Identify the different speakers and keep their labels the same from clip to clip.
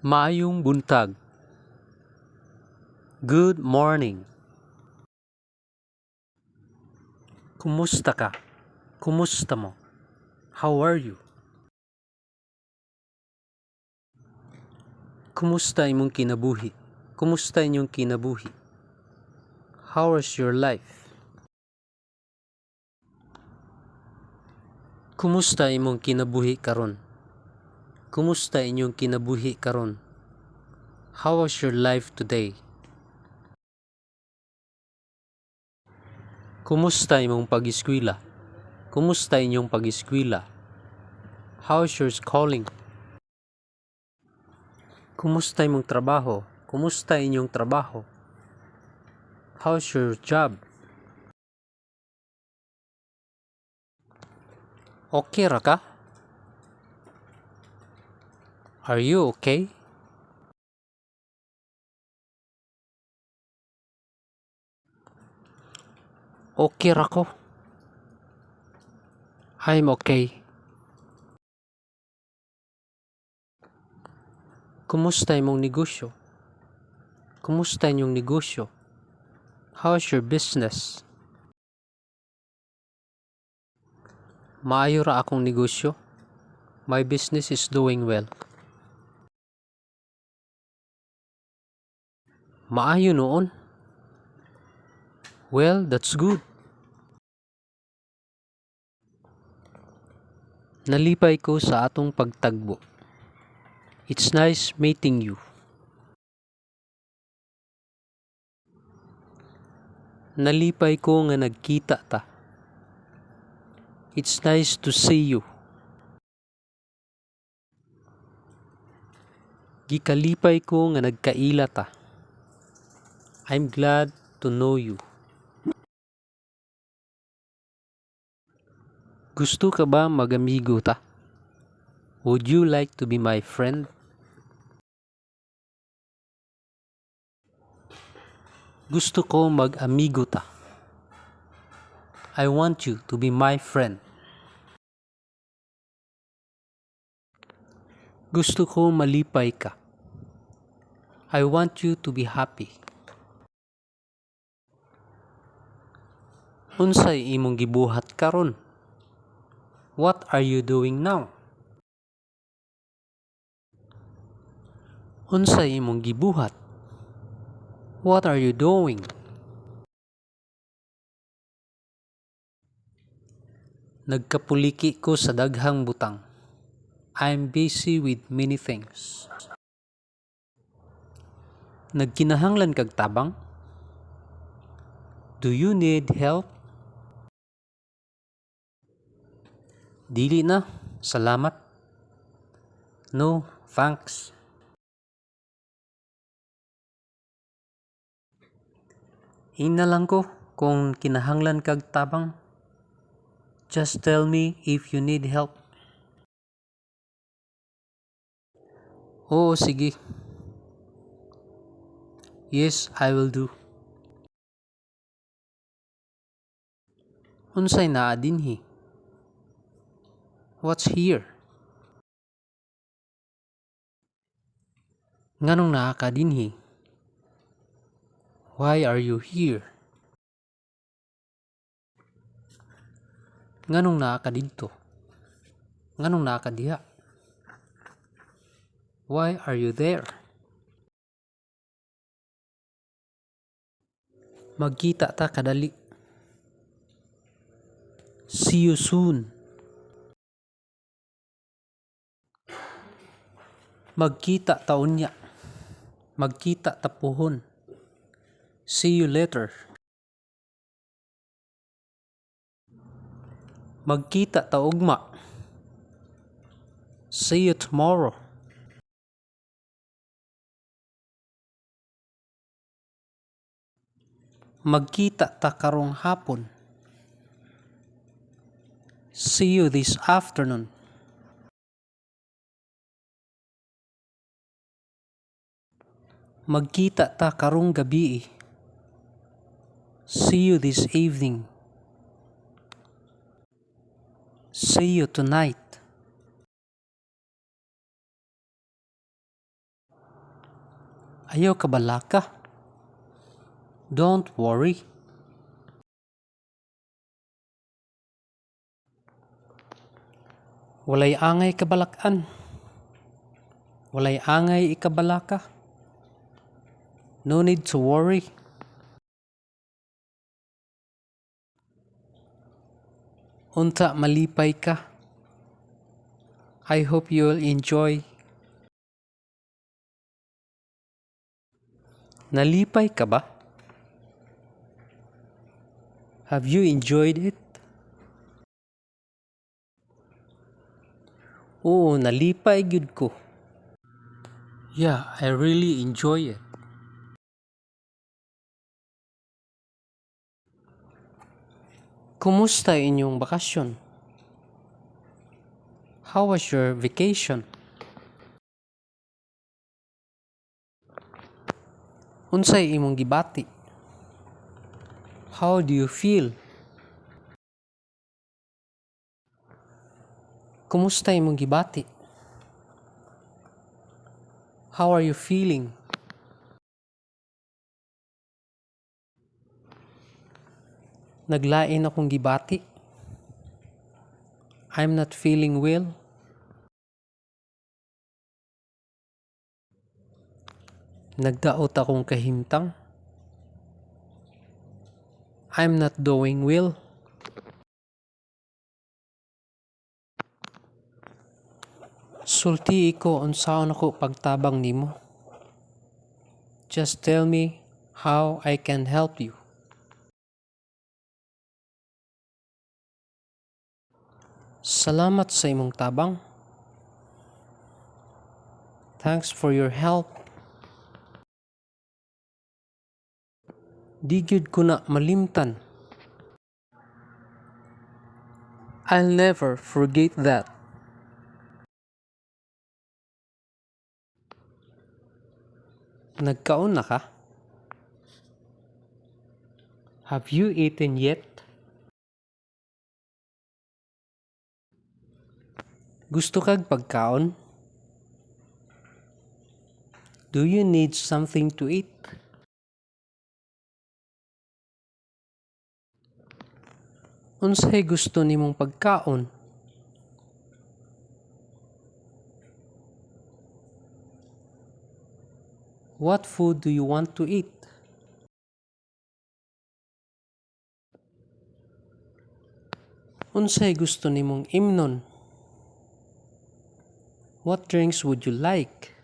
Speaker 1: Maayong buntag. Good morning. Kumusta ka? Kumusta mo? How are you? Kumusta imong kinabuhi? Kumusta inyong kinabuhi? How is your life? Kumusta imong kinabuhi karon? Kumusta inyong kinabuhi karon? How was your life today? Kumusta imong pag-eskwela? Kumusta inyong pag-eskwela? How's your schooling? Kumusta imong trabaho? Kumusta inyong trabaho? How's your job? Okay ra ka? Are you okay? Okay ra ko. I'm okay. Kumusta imong negosyo? Kumusta inyong negosyo? How's your business? Maayo ra akong negosyo. My business is doing well. Maayo nuon. Well, that's good. Nalipay ko sa atong pagtagbo. It's nice meeting you. Nalipay ko nga nagkita ta. It's nice to see you. Gikalipay ko nga nagkaila ta. I'm glad to know you. Gusto ka ba mag-amigo ta? Would you like to be my friend? Gusto ko mag-amigo ta. I want you to be my friend. Gusto ko malipay ka. I want you to be happy. Unsay imong gibuhat karon? What are you doing now? Unsay imong gibuhat? What are you doing? Nagkapuliki ko sa daghang butang. I'm busy with many things. Nagkinahanglan kag tabang? Do you need help? Dili na, salamat. No, thanks. Ingna lang ko kung kinahanglan kag tabang. Just tell me if you need help. Oo, sige. Yes, I will do. Unsay naa dinhi? What's here? Nganong naa ka dinhi? Why are you here? Nganong naa ka didto? Nganong naa ka diha? Why are you there? Magkita ta kadali. See you soon. Magkita ta unya. Magkita ta puhon. See you later. Magkita ta ugma. See you tomorrow. Magkita ta karong hapon. See you this afternoon. Magkita ta karong gabii. See you this evening. See you tonight. Ayaw kabalaka. Don't worry. Walay angay kabalak-an. Walay angay ikabalaka. No need to worry. Unta malipay ka. I hope you'll enjoy. Nalipay ka ba? Have you enjoyed it? Oo, nalipay gyud ko. Yeah, I really enjoy it. Kumusta inyong bakasyon? How was your vacation? Unsay imong gibati? How do you feel? Kumusta imong gibati? How are you feeling? Naglain akong gibati. I'm not feeling well. Nagdaot akong kahimtang. I'm not doing well. Sultii ko unsaon nako pagtabang nimo. Just tell me how I can help you. Salamat sa imong tabang. Thanks for your help. Di gyud ko na malimtan. I'll never forget that. Nagkaon na ka? Have you eaten yet? Gusto kag pagkaon? Do you need something to eat? Unsay gusto nimong pagkaon? What food do you want to eat? Unsay gusto nimong imnon? What drinks would you like?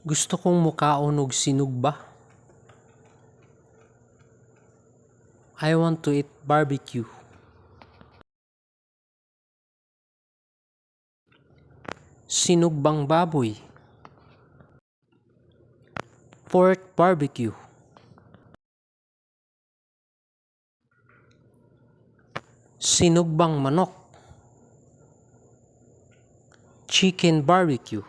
Speaker 1: Gusto kong mukaon og sinugba. I want to eat barbecue. Sinugbang baboy. Pork barbecue. Sinugbang manok. Chicken barbecue.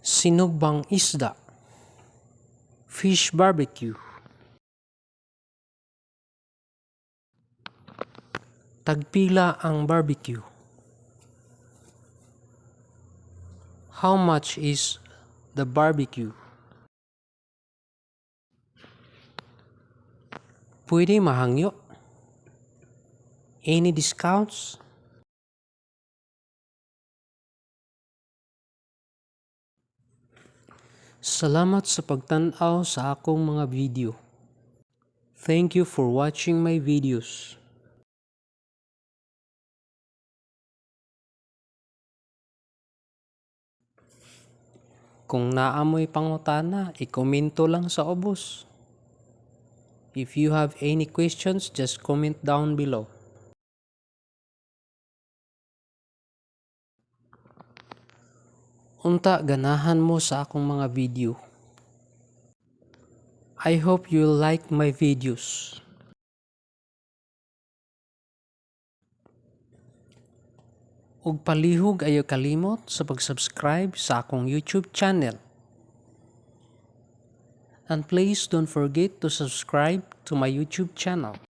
Speaker 1: Sinugbang isda. Fish barbecue. Tagpila ang barbecue? How much is the barbecue? Pwede mahangyo? Any discounts? Salamat sa pagtan-aw sa akong mga video. Thank you for watching my videos. Kung naa mo'y pangutana, ikomento lang sa ubos. If you have any questions, just comment down below. Unta ganahan mo sa akong mga video. I hope you like my videos. Ug palihog ayaw kalimot sa pag-subscribe sa akong YouTube channel. And please don't forget to subscribe to my YouTube channel.